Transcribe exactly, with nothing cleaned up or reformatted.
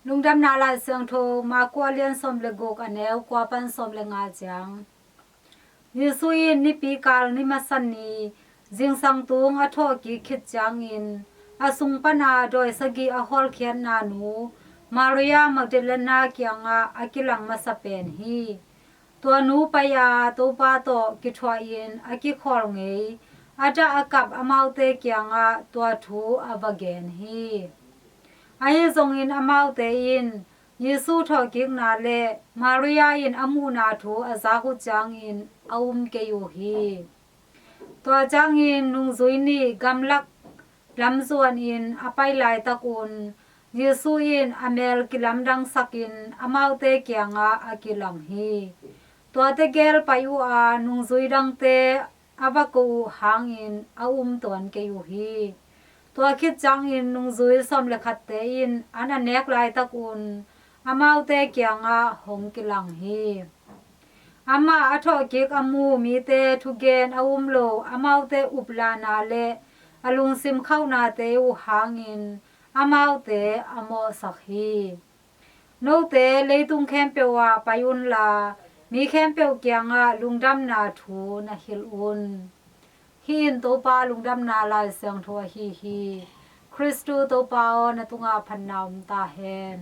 Lungdamna Lai Siangtho Marku a lian sawm le guk, a neu kua pan sawm le nga ciang. Jesu in nipi kal ni masa ni zingsang tung a thawhkik khit ciangin a sung pana dawi sagih a hawlkhiatna nu Maria Magdalena kiangah a kilang masa pen hi. Tua nu pai-a Topa tawh kithuahin a kikhawl ngei a dah a kap amaute kiangah tua thu a va gen hi. Ahi zongin amaute in Jesu thawhkikna le Maria in a muhna thu a zak uh ciangin a um kei uh hi. Tua ciangin nungzui nih gamlak lam zuanin a pai laitakun Jesu in a mel kilamdangsakin amaute kiangah a kilang hi. Tuate gel pai uh a nungzui dangte a va ko uh hangin a um tuan kei uh hi. Tua khit ciangin nungzui sawm le khatte in an a nek laitakun amaute kiangah hong kilang hi. Amah a thawhkik a mu mite thugen a um lo amaute uplahna le a lungsim khauhnate uh hangin amaute a mawhsak hi. Note leitung khempeuh ah pai unla mi khempeuh kiangah lungdamna thu na hilh un. Hih in Topa Lungdamna Lai Siangtho ahi hi. Khristu Topa aw, na tungah phatna om ta hen.